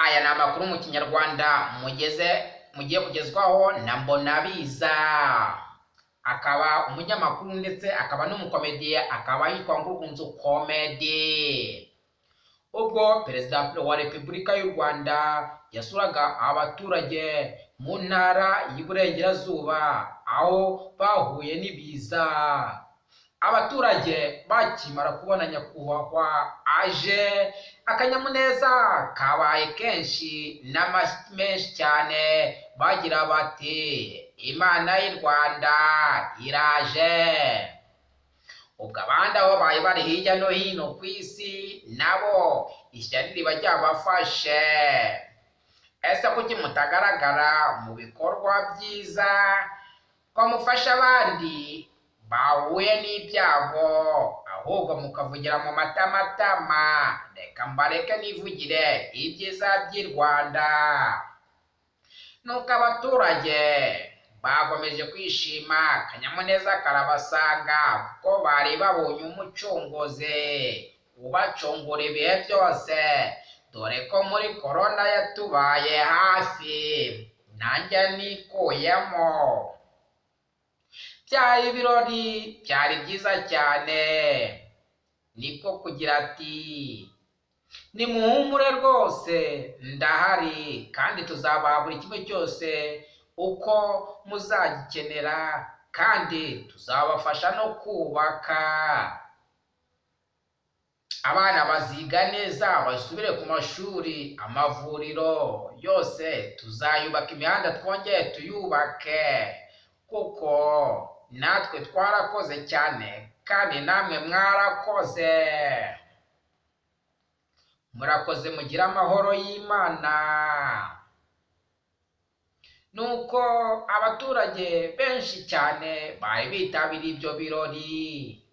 Aya ni amakuru mu Kinyarwanda mugeze mugiye kugezwaho na Mbonabiza, akaba umunyamakuru ndetse akaba n'umukomediye, akaba yitwa Ngurugunzu Comedy. Ubwo Perezida wa Repubulika y'u Rwanda yasuraga abaturage mu ntara y'Iburengerazuba aho bahuye n'ibiza, abaturage bakimara kubona nyakubahwa aje, akanyamuneza kabaye kenshi n'amashyi menshi cyane, bagira bati Imana y'u Rwanda iraje. Ubwo abandi aho bari bari hirya no hino ku isi nabo ishyari riba ryabafashe. Ese kuki mutagaragara mu bikorwa byiza ko mufasha abandi bahuye n'ibyago, ahubwo mukavugira mu matamatama? Reka mbareke nivugire ibyiza by'i Rwanda. Nuko abaturage bakomeje kwishima, akanyamuneza karabasanga kuko bari babonye umucunguzi ubacungura ibihe byose, dore ko muri korona yatubaye hafi, nanjye nikuyemo. Byari ibirori byari byiza cyane, niko kugira ati nimuhumure rwose ndahari, kandi tuzabaha buri kimwe cyose uko muzagikenera, kandi tuzabafasha no kubaka. Abana baziga neza basubire ku mashuri, amavuriro yose tuzayubaka, imihanda twongere tuyubake, kuko natwe twarakoze cyane kandi namwe mwarakoze. Murakoze, mugire amahoro y'Imana. Nuko abaturage benshi cyane bari bitabiriye ibyo birori,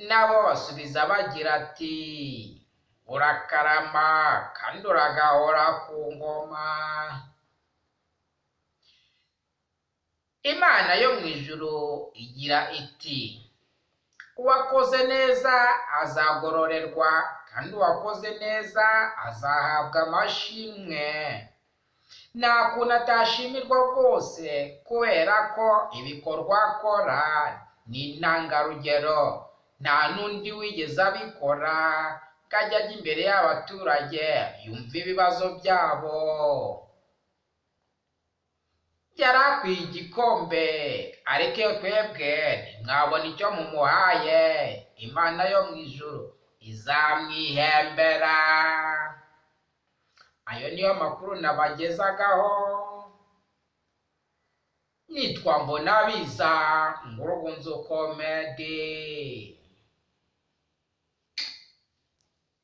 nabo basubiza bagira ati urakarama kandi uragahora ku ngoma. Imana yo mu ijuru igira iti uwakoze neza azagororerwa, kandi uwakoze neza azahabwa amashimwe. Nta kuntu atashimirwa rwose, kubera ko ibikorwa akora ni intangarugero, nta n'undi wigeze abikora ko ajya ajya imbere y'abaturage yumva ibibazo byabo. Yari akwiye igikombe, ariko iyo twebwe ntimwabona icyo mumuhaye, Imana yo mu ijuru izamwihembera. Ayo niyo makuru nabagezagaho. Nitwa Mbonabiza Ngurugunzu Comedy.